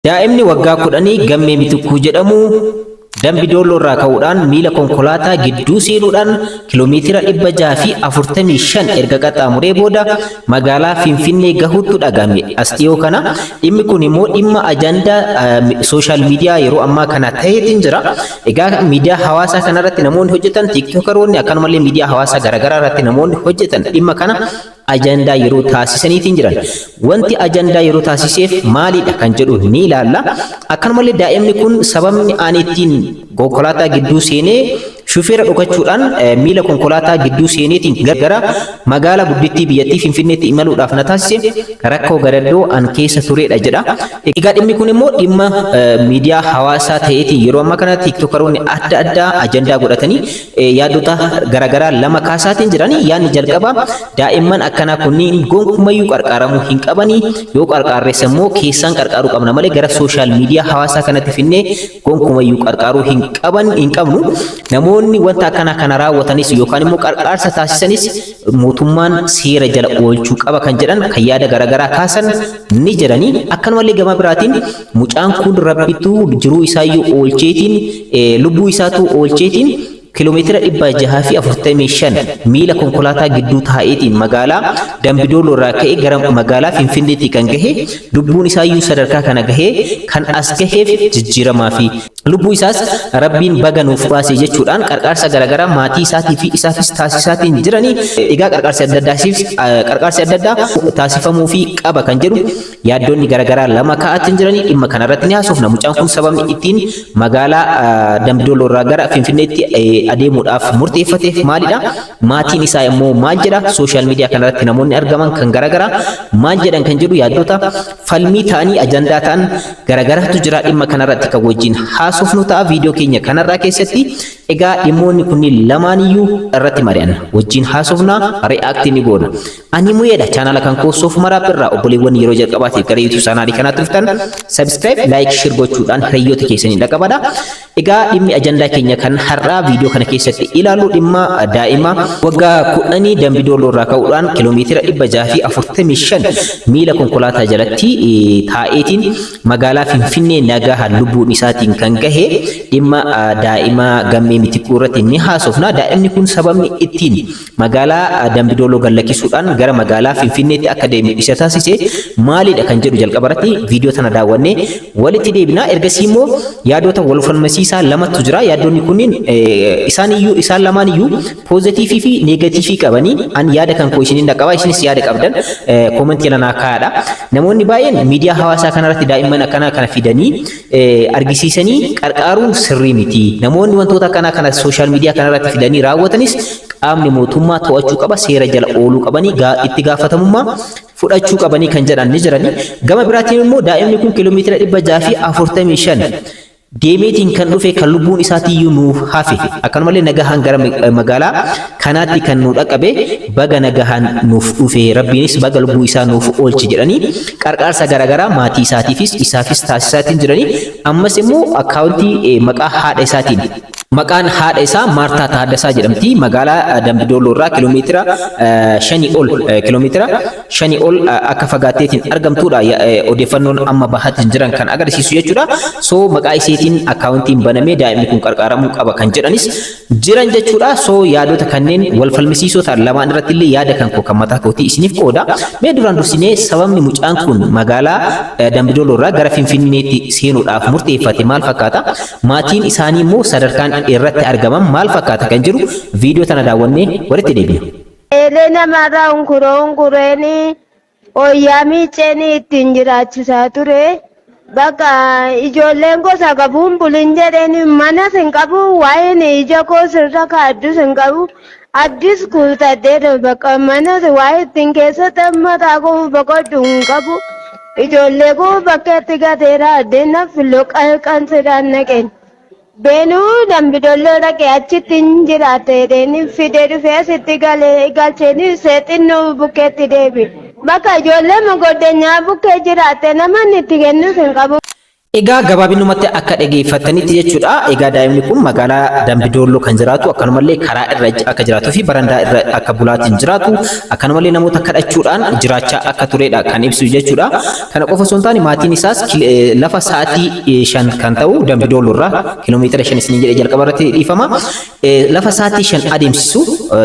Daa'imni waggaa kudhanii Gammee Mitikkuu jedhamu Dambi Doolloo irraa ka'uudhaan miila konkolaataa gidduu seenuudhaan kiloomeetira 645 erga qaxxaamuree booda magaalaa Finfinnee gahuuttu dhagahame. As dhiyoo kana dhimmi kun immoo dhimma ajandaa sooshaal miidiyaa yeroo ammaa kana ta'eetiin jira. Egaa miidiyaa hawaasaa kanarratti namoonni hojjetan tiiktookaroonni akkanumallee miidiyaa hawaasaa garaagaraa irratti namoonni hojjetan dhimma kana ajandaa yeroo taasisaniitiin jiran. Wanti ajandaa yeroo taasiseef maalidha kan jedhu ni ilaalla. Akkanumallee daa'imni kun sababni ani ittiin konkolaataa gidduu seenee shufeera dhokachuudhaan miila konkolaataa gidduu seeneetiin gara magaalaa guddittii biyyattii Finfinneetti imaluudhaaf na taasise rakkoo gadaddoo an keessa turedha jedha. Egaa dhimmi kun immoo dhimma miidiyaa hawaasaa ta'eetiin yeroo ammaa kana tiiktokaroonni adda addaa ajandaa godhatanii yaadota garaagaraa lama kaasaatiin jiranii. Yaadni jalqabaa, daa'imman akkanaa kunniin gonkumayyuu qarqaaramuu hin qabanii, yoo qarqaarres immoo keessaan qarqaaruu qabna malee gara sooshaal miidiyaa hawaasaa kanatti finnee gonkumayyuu qarqaaruu hin qaban hin qabnu, namoonni wanta akkanaa kana raawwatanis yookaan immoo qarqaarsa taasisanis mootummaan seera jala oolchuu qaba kan jedhan kan yaada garaagaraa kaasan ni jiranii. Akkanumallee gama biraatiin mucaan kun rabbittuu jiruu isaayyuu oolcheetiin, lubbuu isaatu oolcheetiin kiloomeetira 645 miila konkolaataa gidduu taa'eetiin magaalaa Dambidooloo irraa ka'ee gara magaalaa Finfinneetti kan gahe, lubbuun isaayyuu sadarkaa kana gahee kan as gaheef jijjiiramaa fi lubbuu isaas rabbiin baga nuuf baase jechuudhaan qarqaarsa garaagaraa maatii isaatii fi isaafis taasisaatiin jiranii. Egaa qarqaarsi adda addaasiif qarqaarsi adda addaa taasifamuufii qaba kan jedhu yaaddonni garaagaraa lama kaa'atiin jiranii dhimma kanarratti ni haasofna. Mucaan kun sababni ittiin magaalaa Dambidolloo irraa gara Finfinneetti adeemuudhaaf murteeffateef maalidha? Maatiin isaa immoo maal jedha? Sooshaal miidiyaa kanarratti namoonni argaman kan garaagaraa maal jedhan kan jedhu yaaddota falmii ta'anii ajandaa ta'an garaagaraatu jira. Dhimma kanarratti kan wajjin haasofnu ta'a viidiyoo keenya kanarraa keessatti. Egaa dhimmoonni kunniin lamaaniyyuu irratti mari'anna. Wajjin haasofna, react ni goona. Ani Muyeedha. Chaanaala kan koo Soof Maraab irraa obboleewwan yeroo jalqabaatiif gara YouTube chaanaalii kanaatti dhuftan subscribe, like, share gochuudhaan hiriyyoota keessanii dhaqabadha. Egaa dhimmi ajandaa keenya kan har'aa viidiyoo kana keessatti ilaallu dhimma daa'ima waggaa 10 Dambidooloo irraa ka'uudhaan kiloomeetira 645 miila konkolaataa jalatti taa'eetiin magaalaa Finfinnee nagahaan lubbuun isaatiin kan gahe dhimma daa'ima Gammee Mitikkuu irratti ni haasofna. Daa'imni kun sababni ittiin magaalaa Dambidooloo gad lakkisuudhaan gara magaalaa Finfinneetti akka deemu isa taasise maalidha kan jedhu jalqaba irratti viidiyoo tana daawwannee walitti deebina. Ergasii immoo yaadota wal falmasiisaa lamatu jira. Yaadonni kunniin isaan iyyuu isaan lamaan iyyuu poozitiivii fi neegatiivii qabanii an yaada kan koo isiniin dhaqqaba, isinis yaada qabdan koomentii lanaa kaa'aadha. Namoonni baay'een miidiyaa hawaasaa kanarratti daa'imman akkanaa kana fidanii argisiisanii qarqaaruun sirrii miti. Namoonni wantoota akkanaa kana sooshaal miidiyaa kanarratti fidanii raawwatanis qaamni mootummaa to'achuu qaba, seera jala ooluu qabanii, itti gaafatamummaa fudhachuu qabanii kan jedhan ni jirani. Gama biraatiin immoo daa'imni kun kiiloomeetira 645 deemeetiin kan dhufe, kan lubbuun isaatiiyyuu nuuf hafe, akkanumallee nagahaan gara magaalaa kanaatti kan nu dhaqqabe, baga nagahaan nuuf dhufe, rabbiinis baga lubbuu isaa nuuf oolche jedhanii qarqaarsa garaagaraa maatii isaatiifis isaafis taasisaatiin jiranii. Ammas immoo akkaawuntii maqaa haadha isaatiin, maqaan haadha isaa Maartaa Taaddasaa jedhamti. Magaalaa Dambidolloo irraa kiiloomeetira 5 ol akka fagaatteetiin argamtudha odeeffannoon amma bahaatiin jiran kan agarsiisu jechuudha. So maqaa isiitiin akkaawuntiin banamee daa'imni kun qarqaaramuu qaba kan jedhanis jiran jechuudha. So yaadota kanneen wal falmisiisoo ta'an lamaan irratti illee yaada kan koo kan mataa kootii isiniif qooda. Mee duraan dursinee sababni mucaan kun magaalaa Dambidolloo irraa gara Finfinneetti seenuudhaaf murteeffate maal fakkaata? Maatiin isaanii immoo sadarkaan irratti argaman maal fakkaata kan jiru viidiyoo tana daawwannee walitti deebina. Eelee namarraa unkuroo unkureeni wayyaa miicceen ittiin jiraachisaa ture. Bakka ijoolleen gosa qabuun bulin jedheen manas hin qabu, waa'een ija koo sirra kaaddus hin qabu. Abdiis kuutadhee bakka manas waa'ee ittiin keessatti mataa koo boqodhu hin qabu. Ijoollee koo bakkeetti gateera addeen filoo qalqansidhaan naqeen. Beenuu Dambidolloo dhaqee achitti hin jiraate jedheen fidee dhufee asitti galee galcheen seexinnoo bukkeetti deebi. Bakka ijoollee mogoddenyaa bukkee jiraatte namanni itti kennus hin qabu. Egaa gabaabinumatti akka dhageeffattanitti jechuudha. Egaa daa'imni kun magaalaa Dambidoolloo kan jiraatu akkanumallee karaa irra akka jiraatuu fi barandaa irra akka bulaatiin jiraatu akkanumallee namoota kadhachuudhaan jiraachaa akka turedha kan ibsu jechuudha. Kana qofa osoo hin taane maatiin isaas lafa sa'aatii 5 kan ta'u Dambidoolloo irraa kiiloomeetira 5 isiniin jedhe jalqaba irratti dhiifama. Lafa sa'aatii 5 adeemsisu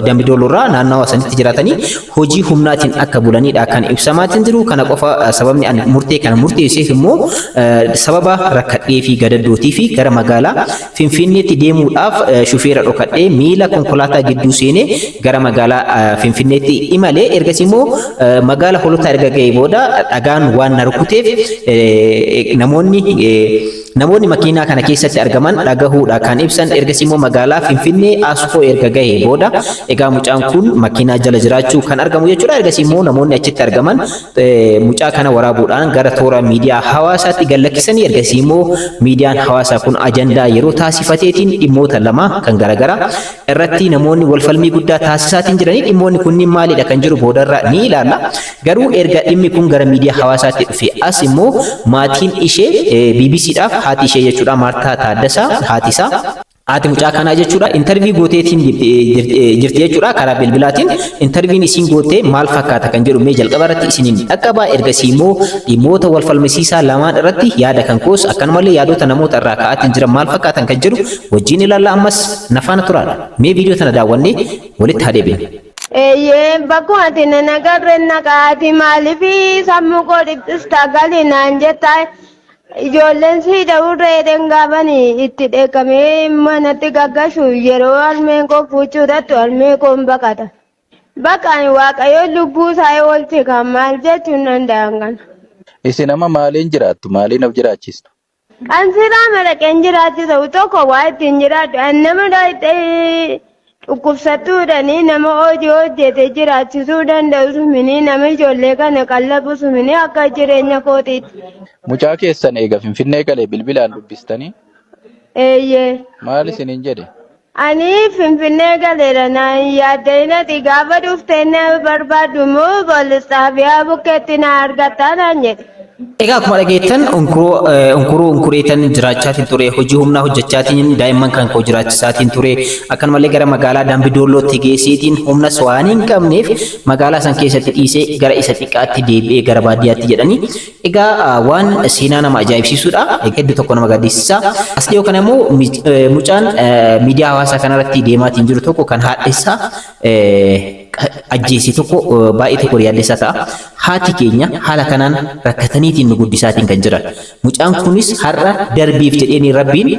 Dambidolloo irraa naannawa sanitti jiraatanii hojii humnaatiin akka bulanidha kan ibsamaatiin jiru. Kana qofa sababni ani murtee kana murteesseef immoo sababa rakkadhee fi gadaddootii fi gara magaalaa Finfinneetti deemuudhaaf shufeera dhokadhee miila konkolaataa gidduu seenee gara magaalaa Finfinneetti imalee ergasii immoo magaala Holotaa erga ga'ee booda dhagaan waan na rukuteef namoonni Namoonni makiinaa kana keessatti argaman dhagahuudha kan ibsan ergasii immoo magaalaa Finfinnee Askoo erga gahee booda egaa mucaan kun makiinaa jala jiraachuu kan argamu jechuudha. Ergasii immoo namoonni achitti argaman mucaa kana waraabuudhaan gara toora miidiyaa hawaasaatti gad lakkisanii ergasii immoo miidiyaan hawaasaa kun ajandaa yeroo taasifateetiin dhimmoota lama kan garaagaraa irratti namoonni wal falmii guddaa taasisaatiin jiranii dhimmoonni kunniin maalidha kan jiru boodarra ni ilaalla. Garuu erga dhimmi kun gara miidiyaa hawaasaatti dhufe as immoo maatiin ishee BBCdhaaf haati ishee jechuudha Maartaa Taaddasaa haati isaa haati mucaa kanaa jechuudha intarvii gooteetiin jirti jechuudha karaa bilbilaatiin intarviin isiin gootee maal fakkaata kan jedhu mee jalqaba irratti isiniin dhaqqaba ergasii immoo dhimmoota wal falmisiisaa lamaan irratti yaada kan koos akkanumallee yaadota namoota irraa ka'aatiin jiran maal fakkaatan kan jedhu wajjin ilaalla ammas na faana turaadha mee viidiyoo tana daawwannee walitti haa deebinu. Eeyyee bakkuma ati na nagarre naqaati maaliif sammuu koo dhiphista gali naan jetta ijoolleen sii dha'urra jedheen gaafani itti dheekkamee manatti gaggashu yeroo harmeen koo fuuchuu dhattu harmee koo hin baqata. Bakka ani waaqayyo lubbuu isaa oolche kan maal jechuun danda'an kana. Isin amma maaliin jiraattu? Maaliin of jiraachistu? An silaa madaqeen jiraachisa tokko waa ittiin jiraadhu. An nama dhukkubsattuudhani nama hojii hojjete jiraachisuu danda'u sumini nama ijoollee kana qallabu sumini akka jireenya kootiitti. Mucaa keessan eega Finfinnee galee bilbilaan dubbistanii Eeyyee. maal isiniin jedhe? Ani Finfinnee galeera naan yaadda'in ati gaafa dhuftee na barbaaddu immoo poolis xaabiyaa bukkeetti na argattaa naan jedhe. Egaa akkuma dhageettan unkuroo unkureetan jiraachaatiin ture hojii humnaa hojjechaatiin daa'imman kan koo jiraachisaatiin ture akkanumallee gara magaalaa Dambidoollootti geesseetiin humnas waan hin qabneef magaalaa san keessatti dhiisee gara isa xiqqaatti deebi'ee gara baadiyyaatti jedhanii Egaa waan seenaa nama ajaa'ibsiisuudha. Hedduu tokko nama gaddisiisa. As dhiyoo kana immoo mucaan miidiyaa hawaasaa kanarratti deemaatiin jiru tokko kan haadha isaa ajjeese tokko baay'ee tokko yaaddessaa ta'a. Haati keenya haala kanaan rakkataniitiin nu guddisaatiin kan jiran. Mucaan kunis har'a darbiif jedheeni rabbiin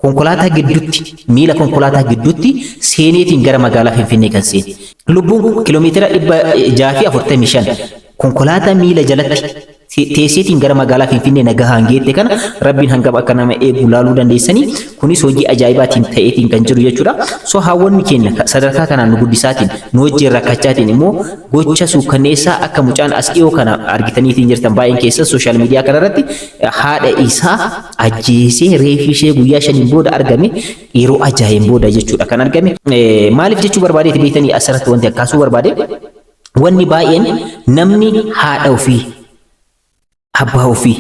konkolaataa gidduutti miila konkolaataa gidduutti seeneetiin gara magaalaa Finfinnee kan seene. Lubbuun kiiloomeetira 645 konkolaataa miila jalatti teesseetiin gara magaalaa Finfinnee nagahaan geette kana rabbiin hangam akka nama eegu laaluu dandeessanii kunis hojii ajaa'ibaatiin ta'eetiin kan jiru jechuudha. So hawwanni keenya sadarkaa kanaan nu guddisaatiin nu wajjin rakkachaatiin immoo gocha suukkanneessaa akka mucaan as dhiyoo kana argitaniitiin jirtan baay'een keessa sooshaal miidiyaa kanarratti haadha isaa ajjeesee reeffi ishee guyyaa shaniin booda argame yeroo ajaa'een booda jechuudha kan argame. Maaliif jechuu barbaadeeti beektanii asirratti wanti akkaasuu barbaade wanni baay'een namni haadha ofii abbaa ofii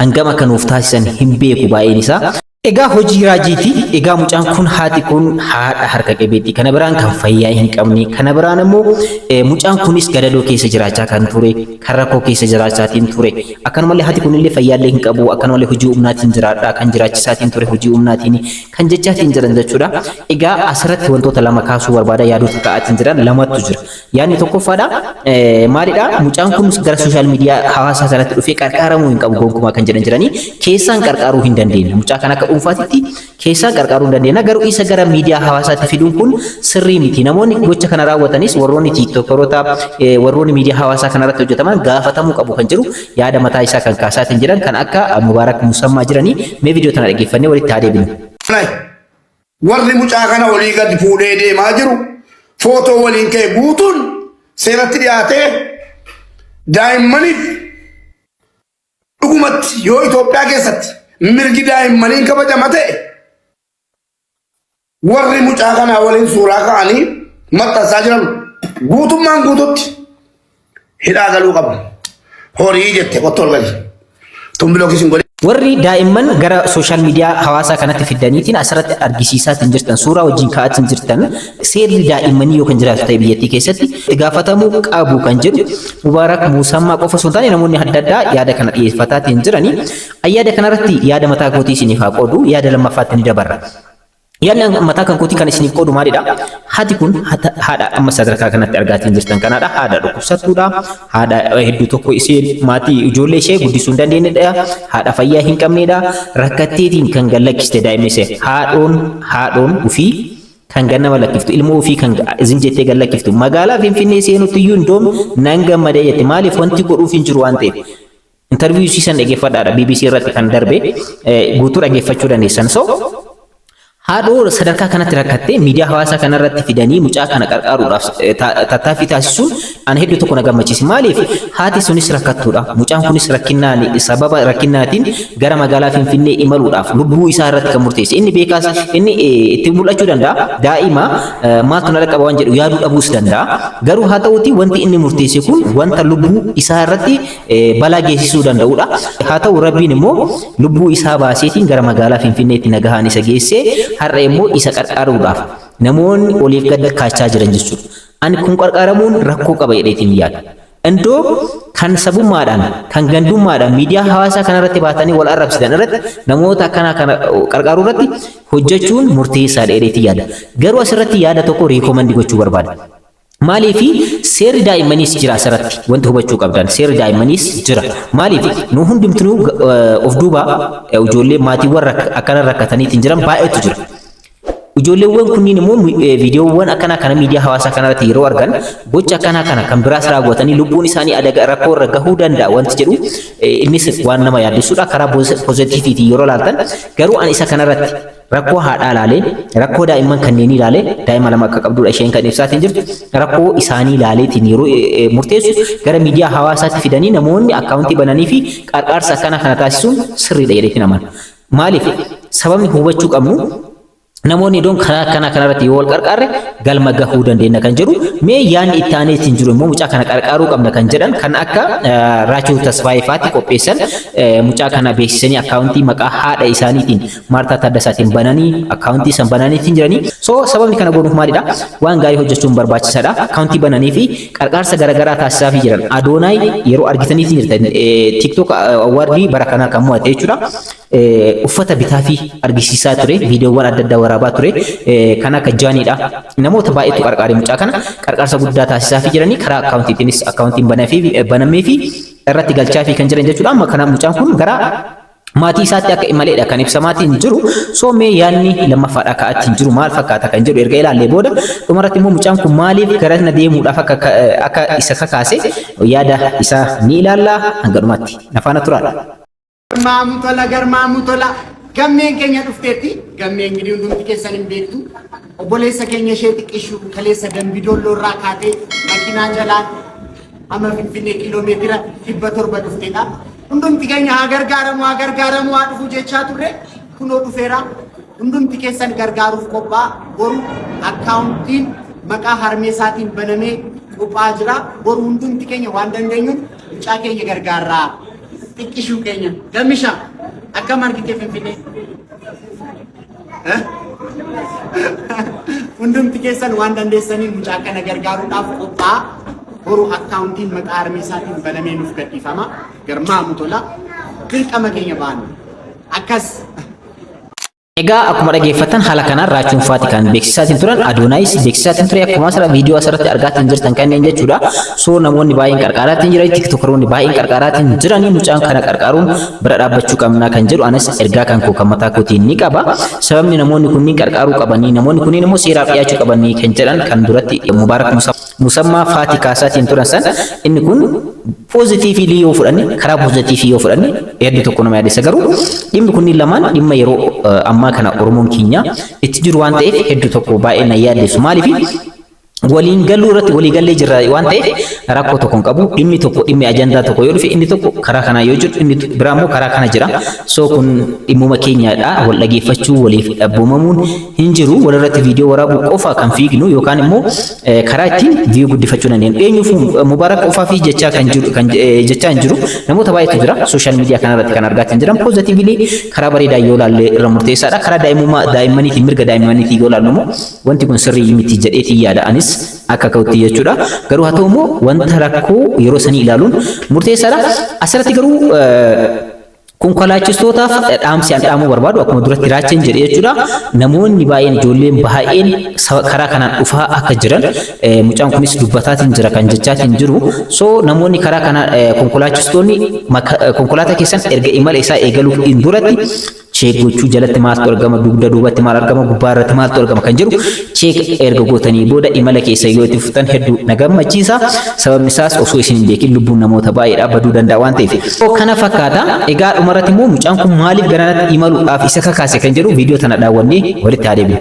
hangam akka nuuf taasisan hin beeku baay'een isaa. Egaa hojii raajiiti. Egaa mucaan kun haati kun haadha harka qabeettii kana biraan kan fayyaa hin qabne kana biraan immoo mucaan kunis gadadoo keessa jiraachaa kan ture kan rakkoo keessa jiraachaatiin ture. Akkanumallee haati kunillee fayyaallee hin qabu akkanumallee hojii humnaatiin jiraadha kan jiraachisaatiin ture hojii humnaatiin kan jechaatiin jiran jechuudha. Egaa asirratti wantoota lama kaasuu barbaada yaadota ka'aatiin jiran lamatu jira. Yaadni tokkoffaadha maalidha mucaan kun gara sooshaal miidiyaa hawaasaa kanatti dhufee qarqaaramuu hin qabu gonkumaa kan jedhan jiranii keessaan qarqaaruu hin dandeenye. Mucaa kan akka dhuunfaatitti keessaan qarqaaruu hin dandeenya garuu isa gara miidiyaa hawaasaatti fiduun kun sirrii miti. Namoonni gocha kana raawwatanis warroonni tiiktookeroota warroonni miidiyaa hawaasaa kanarratti hojjetaman gaafatamuu qabu kan jiru yaada mataa isaa kan kaasaatiin jiran kan akka Mubaarak Musammaa jiranii mee viidiyoo tana dhaggeeffannee walitti haa deebinu. Warri mucaa kana olii gad fuudhee deemaa jiru footoo waliin ka'e guutuun seeratti dhiyaatee daa'immaniif dhugumatti yoo Itoophiyaa keessatti mirgi daa'immaniin kabajama ta'e warri mucaa kanaa waliin suuraa ka'anii maxxansaa jiran guutummaan guututti hidhaa galuu qabu. Horii jette qottoo ol gali. Tumbiloo kisin godhe. Warri daa'imman gara social media hawaasaa kanatti fiddaniitiin asirratti argisiisaatiin jirtan, suuraa wajjin ka'aatiin jirtan, seerri daa'immanii yoo kan jiraatu ta'e biyyattii keessatti itti gaafatamuu qabu kan jedhu Mubaarak Muusammaa qofa osoo hin taane namoonni adda addaa yaada kana dhiyeeffataatiin jiranii. Yaada kanarratti yaada mataa kootii isiniif haa qoodu, yaada lammaffaatti ni dabarra. Yaadni mataa kan kootii kan isiniif qoodu maalidha? Haati kun haadha amma sadarkaa kanatti argaatiin jirtan kanadha. Haadha dhukkubsattuudha. Haadha hedduu tokko isheen maatii ijoollee ishee guddisuu hin dandeenyedha. Haadha fayyaa hin qabnedha. Rakkatteetiin kan gad lakkiste daa'ima ishee. Haadhoon haadhoon ofii kan gad nama lakkiftu, ilmoo ofii kan izin jettee gad lakkiftu. Magaalaa Finfinnee seenutti iyyuu indoom nan gammadee jette. Maaliif? Wanti godhuuf hin jiru waan ta'eef. Interview isii san dhaggeeffadhaadha, BBC irratti kan darbe guutuu dhaggeeffachuu dandeessan. So haadhoo sadarkaa kanatti rakkattee miidiyaa hawaasaa kanarratti fidanii mucaa kana qarqaaruudhaaf tattaaffii taasisuun ana hedduu tokko na gammachiise. Maaliif? Haati sunis rakkattuudha. Mucaan kunis rakkinnaan, sababa rakkinnaatiin gara magaalaa Finfinnee imaluudhaaf lubbuu isaa irratti kan murteesse. Inni beekaas inni itti mul'achuu danda'a. Daa'ima maaltu na dhaqqaba waan jedhu yaaduu dhabuus danda'a. Garuu haa ta'uuti wanti inni murteesse kun wanta lubbuu isaa irratti balaa geessisuu danda'udha. Haa ta'u, Rabbiin immoo lubbuu isaa baaseetiin gara magaalaa Finfinneetti nagahaan isa geessee har'a immoo isa qarqaaruudhaaf namoonni oliif gad kaachaa jiran jechuudha. Ani kun qarqaaramuun rakkoo qaba jedheetiin yaada. Indoo kan sabummaadhaan, kan gandummaadhaan miidiyaa hawaasaa kanarratti baatanii wal arrabsitan irratti namoota akkanaa kana qarqaaruu irratti hojjechuun murteessaadha jedheetiin yaada. Garuu asirratti yaada tokko recommend gochuu barbaada. Maaliifi? Seerri daa'immaniis jira. Asirratti wanti hubachuu qabdan, seerri daa'immaniis jira. Maaliif? Nu hundumtinuu of duuba ijoollee maatiiwwan akkana rakkataniitiin jiran baay'eetu jira. Ijoolleewwan kunniin immoo viidiyoowwan akkanaa kana miidiyaa hawaasaa kanarratti yeroo argan gocha akkanaa kana kan biraas raawwatanii lubbuun isaanii adaga rakkoo irra gahuu danda'a wanti jedhu innis waan nama yaaddessuudha. Karaa positiveiitiin yeroo ilaaltan garuu ani isa kanarratti rakkoo haadhaa ilaalee, rakkoo daa'imman kanneenii ilaalee, daa'ima lama akka qabdudha isheen kan ibsaatiin jirtu, rakkoo isaanii ilaaleetiin yeroo murteessu gara miidiyaa hawaasaatti fidanii namoonni akkaawuntii bananii fi qarqaarsa akkana kana taasisuun sirriidha jedheetiin amana. Maaliif? Sababni hubachuu qabnu, namoonni iddoon karaa akkanaa kanarratti yoo wal qarqaarre galma gahuu dandeenya kan jedhu. Mee yaadni itti aanee ittiin jiru immoo mucaa kana qarqaaruu qabna kan jedhan kan akka Raachuu Tasfaayee faatti qopheessan, mucaa kana beeksisanii akkaawuntii maqaa haadha isaaniitiin, Maartaa Taaddasaatiin bananii, akkaawuntii san bananii ittiin jiranii. So sababni kana godhuuf maalidha? Waan gaarii hojjechuun barbaachisaadha. Akkaawuntii bananii fi qarqaarsa garaagaraa taasisaafii jiran. Adoonaay yeroo argitaniitiin jirtan, TikTok awardii bara kanaa kan mo'ate jechuudha. Uffata bitaa fi argisiisaa ture, viidiyoowwan adda addaa waraabaa ture, kan akka Jaaniidha. Namoota baay'eetu qarqaare mucaa kana, qarqaarsa guddaa taasisaa fi jiranii karaa akkaawuntiitiinis akkaawuntiin banamee fi irratti galchaa fi kan jiran jechuudha. Amma kana mucaan kun gara maatii isaatti akka imaleedha kan ibsamaatiin jiru. So mee yaadni lammaffaadha ka'atiin jiru maal fakkaata kan jedhu erga ilaallee booda, dhumarratti immoo mucaan kun maaliif gara na deemuudhaaf akka isa kakaase yaada isaa ni ilaalla. Hanga dhumaatti na faana turaadha. Garmaamu tola, garmaamu tola. Gammeen keenya dhufteetti. Gammeen gidii hundumti keessan hin beektu. Obboleessa keenya ishee xiqqishuu kaleessa Dambidolloo irraa kaatee makiinaa jalaan amma Finfinnee kiiloomeetira 700 dhufteedha. Hundumti keenya haa gargaaramu, haa gargaaramu, haa dhufu jechaa turre, kunoo dhufeera. Hundumti keessan gargaaruuf qophaa'a. Boru akkaawuntiin maqaa harmee isaatiin banamee qophaa'aa jira. Boru hundumti keenya waan dandeenyuun mucaa keenya gargaarraa. Xiqqishuu keenya. Gammisha, akkam argite Finfinnee? Eh? Hundumti keessan waan dandeessaniin mucaa kana gargaaruudhaaf qophaa'a. Boru akkaawuntiin maqaa harmee isaatiin banamee nuuf gadhiifama. Garmaamu tola. Dirqama keenya baanu. Akkas. Egaa akkuma dhageeffattan haala kanaan Raachuun Faati kan beeksisaatiin turan, Adoonaayis beeksisaatiin ture, akkuma asirra viidiyoo asirratti argaatiin jirtan kanneen jechuudha. So namoonni baay'een qarqaaraatiin jiran, tiktookaroonni baay'een qarqaaraatiin jiranii, mucaan kana qarqaaruun bira dhaabbachuu qabna kan jedhu anas ergaa kan koo kan mataa kootiin ni qaba. Sababni namoonni kunniin qarqaaruu qabanii, namoonni kunniin immoo seeraaf dhiyaachuu qabanii kan jedhan kan duratti Mubaarak Musammaa Faati kaasaatiin turan san, inni kun positively yoo fudhanne, karaa positive yoo fudhanne hedduu tokko nama yaadessa. Garuu dhimmi kunniin lamaan dhimma yeroo ammaa kana Oromoon keenya itti jiru waan ta'eef hedduu tokko baay'ee na yaaddeessu. Maaliif? Waliin galuu irratti walii gallee jirra waan ta'eef rakkoo tokko hin qabu. Dhimmi tokko, dhimmi ajandaa tokko yoo dhufe, inni tokko karaa kanaa yoo jiru, inni biraa immoo karaa kana jira. So kun dhimmuma keenyadha. Wal dhageeffachuu, waliif abboomamuun hin jiru. Walirratti viidiyoo waraabuu qofa kan fiignu yookaan immoo karaa ittiin view guddifachuu dandeenyu. Eenyuuf Mubaarak qofaa fi jechaa kan jiru kan jechaa hin jiru. Namoota baay'eetu jira. Social media kanarratti kan argaa jiran positively karaa bareedaa yoo ilaalle irra murteessaadha. Karaa daa'imummaa daa'immaniitiin, mirga daa'immaniitiin yoo ilaallu immoo wanti kun sirrii miti jedheetii yaada anis akka ka'utti jechuudha. Garuu haa ta'u immoo wanta rakkoo yeroo sanii ilaaluun murteessaadha. Asirratti garuu konkolaachistootaaf dhaamsi an dhaamuu barbaadu akkuma duratti raacheen jedhe jechuudha. Namoonni baay'een, ijoolleen baay'een karaa kanaan dhufaa akka jiran mucaan kunis dubbataatiin jira, kan jechaatiin jiru. So namoonni karaa kana konkolaachistoonni konkolaataa keessan erga imala isaa eegaluu hin duratti check gochuu, jalatti maaltu argama, dugda duubatti maal argama, gubbaa irratti maaltu argama kan jedhu check erga gootanii booda imala keessa yoo itti fuftan hedduu na gammachiisa. Sababni isaas osoo isin hin beekin lubbuun namoota baay'eedha baduu danda'a waan ta'eef. Kana fakkaata. Egaa dhumarratti immoo mucaan kun maaliif garanatti imaluudhaaf isa kakaase kan jedhu viidiyoo tana daawwannee walitti haa deebinu.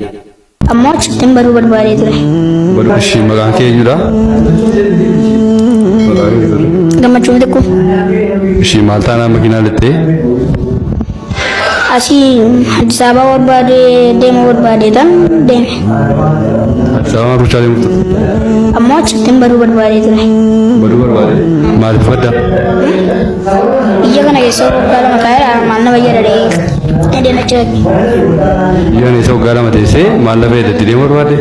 Ammoo achittiin baruu barbaadee ture. Baduu ishii, maqaan kee eenyudha? Maqaan kee ture. Gammachuu xiqqoo. Ishii, maal taanaan makiinaa lixxee? Asii Addis Ababaa barbaadee deemuu barbaadee tan deeme. Addis Ababaa ruchaa deemuuf ture. Ammoo achittiin baruu barbaadee ture. Baduu barbaade. Maaliif badda? Biyya kana keessa waggaa 2 taa'eera, maal nama jedha dhee achi dhaqe. Biyya kana keessa waggaa 2 teessee maal lafa eedatti deemuu barbaade?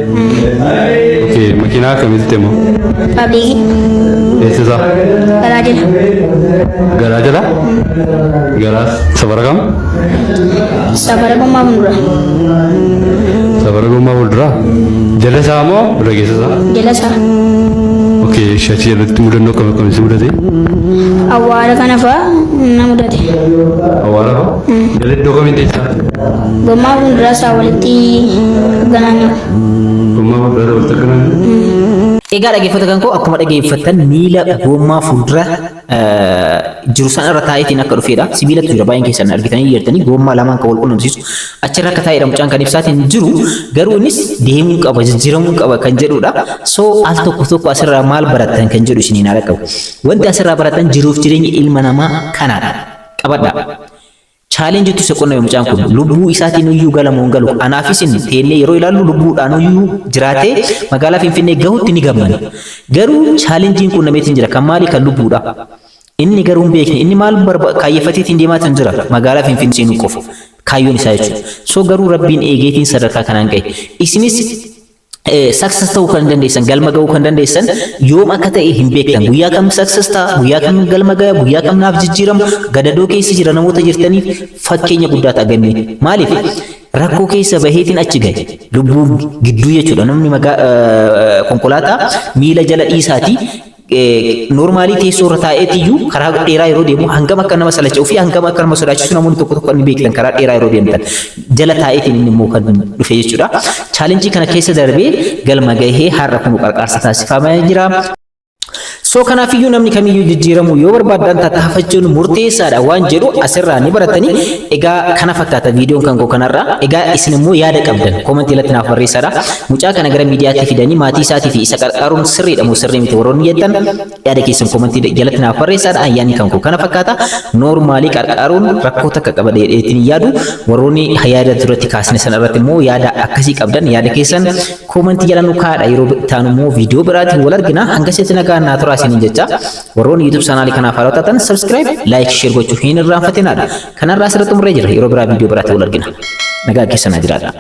Okay, makiinaa akkamitti deemu? Public. Eessa isaa? Garaa jala. Garaa jala? Garaa safara kam? Safara gommaa fuuldura. Safara gommaa fuulduraa? Jala isaa moo irra keessa isaa? Jala isaa. Okay, ishee achi jalatti mudannoo akkam akkamii si mudate? Awwaara kana fa'aa na mudate. Awwaara fa'aa? Jala iddoo kamiin teessaa? Gommaa fuulduraa isaa walitti ganaanyamu. Gommaa fuulduraa walitti akkanaa? Egaa dhaggeeffata kan koo, akkuma dhaggeeffattan miila gommaa fuuldura jiru sana irra taa'eetiin akka dhufedha. Sibiilatu jira, baay'een keessan argitanii jirtanii, gommaa lamaan kan wal qunnamsiisu achirra akka taa'edha mucaan kan ibsaatiin jiru. Garuu innis deemuu qaba, jijjiiramuu qaba kan jedhudha. So al tokko tokko asirraa maal barattan kan jedhu isiniin haala qabu. Wanti asirraa baratan jiruuf jireenya ilma namaa kanaadha. Qabadha. Challenge itu isa qunname mucaan kun lubbuu isaatiin iyyuu galamu hin galu. Anaaf isin teennee yeroo ilaallu lubbuudhaan iyyuu jiraatee magaalaa Finfinnee gahutti ni gammada. Garuu challenge iin qunnameetiin jira kan maali? Kan lubbuudha. Inni garuu hin beekne inni maal kaayeffateetiin deemaatiin jira, magaalaa Finfinnee seenuu qofa kaayyoon isaa jechuudha. So garuu Rabbiin eegeetiin sadarkaa kanaan gahe. Isinis success ta'uu kan dandeessan, galma ga'uu kan dandeessan yoom akka ta'e hin beektan. Guyyaa kam success ta'a, guyyaa kam galma ga'a, guyyaa kam naaf jijjiiramu, gadadoo keessa jira namoota jirtaniif fakkeenya guddaa ta'a gammee. Maaliif? Rakkoo keessa baheetiin achi gahe, lubbuu gidduu jechuudha. Namni konkolaataa miila jala dhiisaatii normally teessoo irra taa'eetiyyuu karaa dheeraa yeroo deemu hangam akka nama salacha'uu fi hangam akka nama sodaachisu namoonni tokko tokko ni beektan. Karaa dheeraa yeroo deemtan jala taa'eetiin inni immoo kan dhufe jechuudha. Challenge kana keessa darbee galma gahee har'a kun qarqaarsa taasifamaa jira. So kanaafiyyuu namni kamiyyuu jijjiiramuu yoo barbaadan tattaafachuun murteessaadha waan jedhu asirraa ni baratanii. Egaa kana fakkaata viidiyoon kan koo kanarraa. Egaa isin immoo yaada qabdan comment irratti naaf barreessaadha. Mucaa kana gara miidiyaatti fidanii maatii isaatii fi isa qarqaaruun sirriidha moo sirrii miti warroonni jettan yaada keessan comment jalatti naaf barreessaadha. Ayyaanni kan koo kana fakkaata. Normally qarqaaruun rakkoo takka qaba dheedheetiin yaadu. Warroonni yaada duratti kaasne sana irratti immoo yaada akkasii qabdan yaada keessan comment jala nu kaa'adha. Yeroo taanu immoo viidiyoo biraatiin wal argina. Hanga sitti nagaan naa turaa isiniin jecha. Warroonni YouTube channel kanaaf haaraa taatan subscribe, like, share gochuu hin irraanfatinaadha. Kanarraa asirratti xumurree jira. Yeroo biraa viidiyoo biraatiin wal argina. Nagaa keessan naa jiraadha.